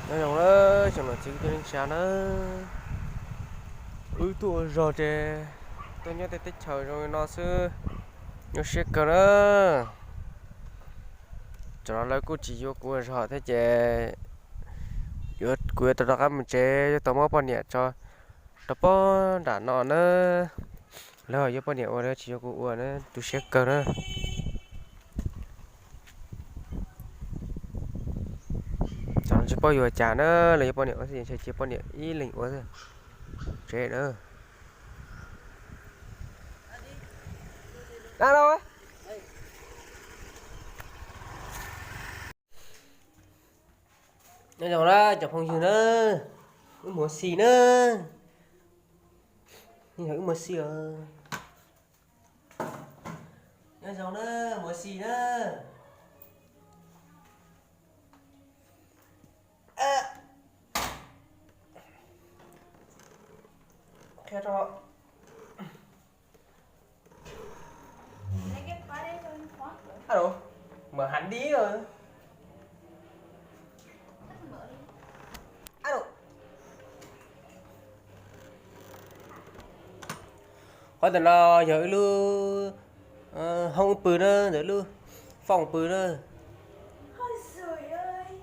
Nyob zoo na, xyoo no txiv kwv tij neej tsa na, wb tuaj ua zog ces tuaj nyob tej teb chaws zoo li no xwb, nyuaj siab kawg na. Tsam no lawv kuj tsis yuav kuv ua zog thiab ces kuv yuav tau rov qab mus tsev, yuav tau muab poj niam tso rau pob nram no na. Lawv yuav poj niam ua, lawv tsis yuav kuv ua na, tu siab kawg na. Tsam no tsis paub yuav cas na, lawv yuav poj niam ua xwb, ntshe cia poj niam ib leeg ua xwb. Tsev na. Nyob zoo na cov phooj ywg na, wb mus ua si na, wb mus ua si os. Nyob zoo na, mus ua si na. Qhia rau. Alo, mở hẳn đi rồi. Alo. Qhov ntawm no yog ib lub hoob pw na, ntawm lub fooj pw na.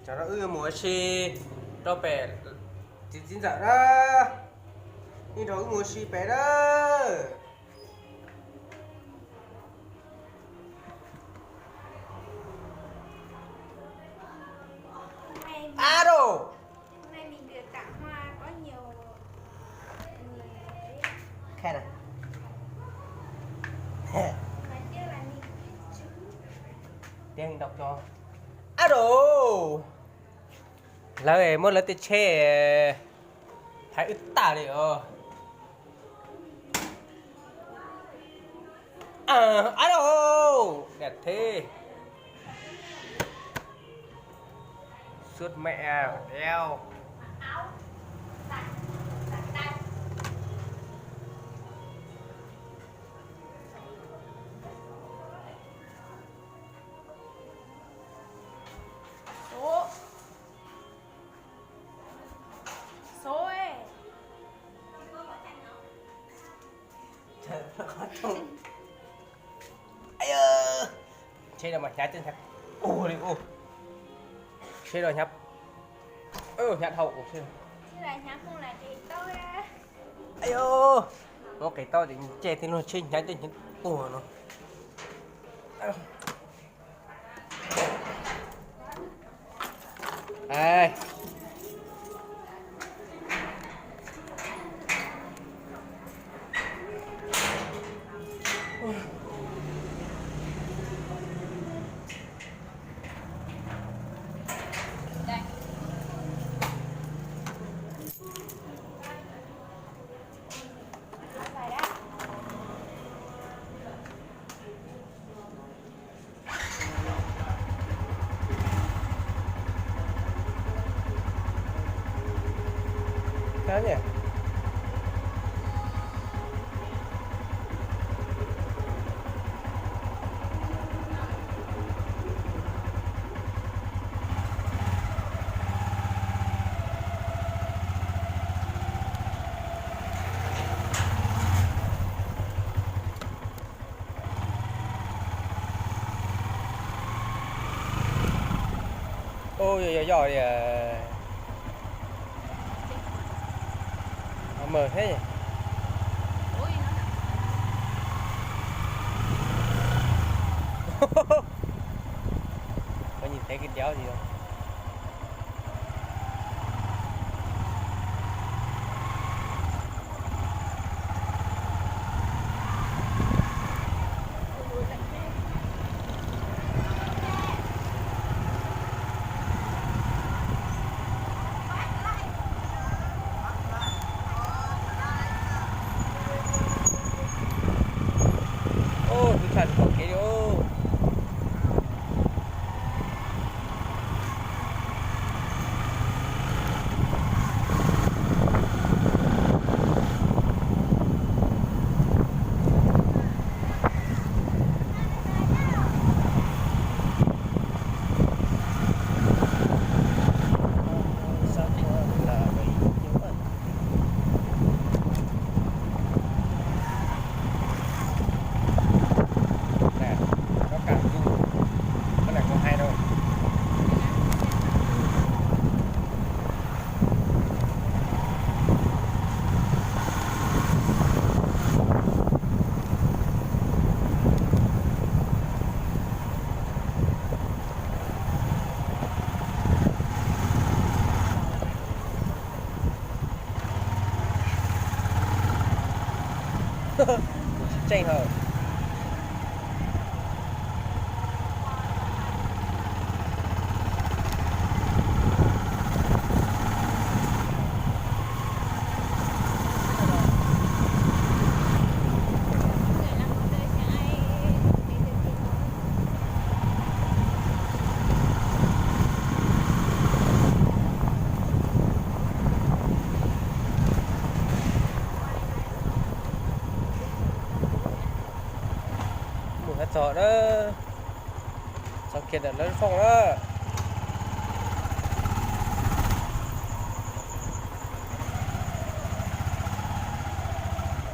Tsam no wb yuav mus ua si rau pem txiv txiv ntxawm na. Nej nrog wb mus ua si pem na. Alo. Alo. Lawv muab lawv tej tsheb thaiv wb tag li os. Alo, đẹp thế. Suốt mẹ đéo. Số. Số ấy. Tsheb no mas hnyav teb hnyav ua li ua. Tsheb no hnyav, hnyav dhau ua tsheb. Muab qis taub ces nce tej lub tsheb hnyav teb hnyav ua no. Ub, yog yog yog li. Mawm thiab. Có nhìn thấy cái đéo gì không? Ub, tus tshav tsis pom kev li ub. tseej hawm. Mus hab txog na, txog kiag ntawm lawv fooj na.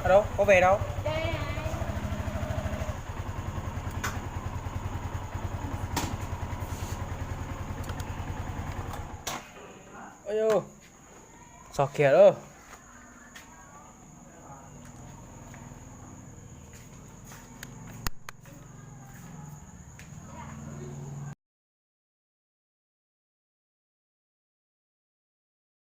Alo, có về đâu? Alo, txog kiag lawm.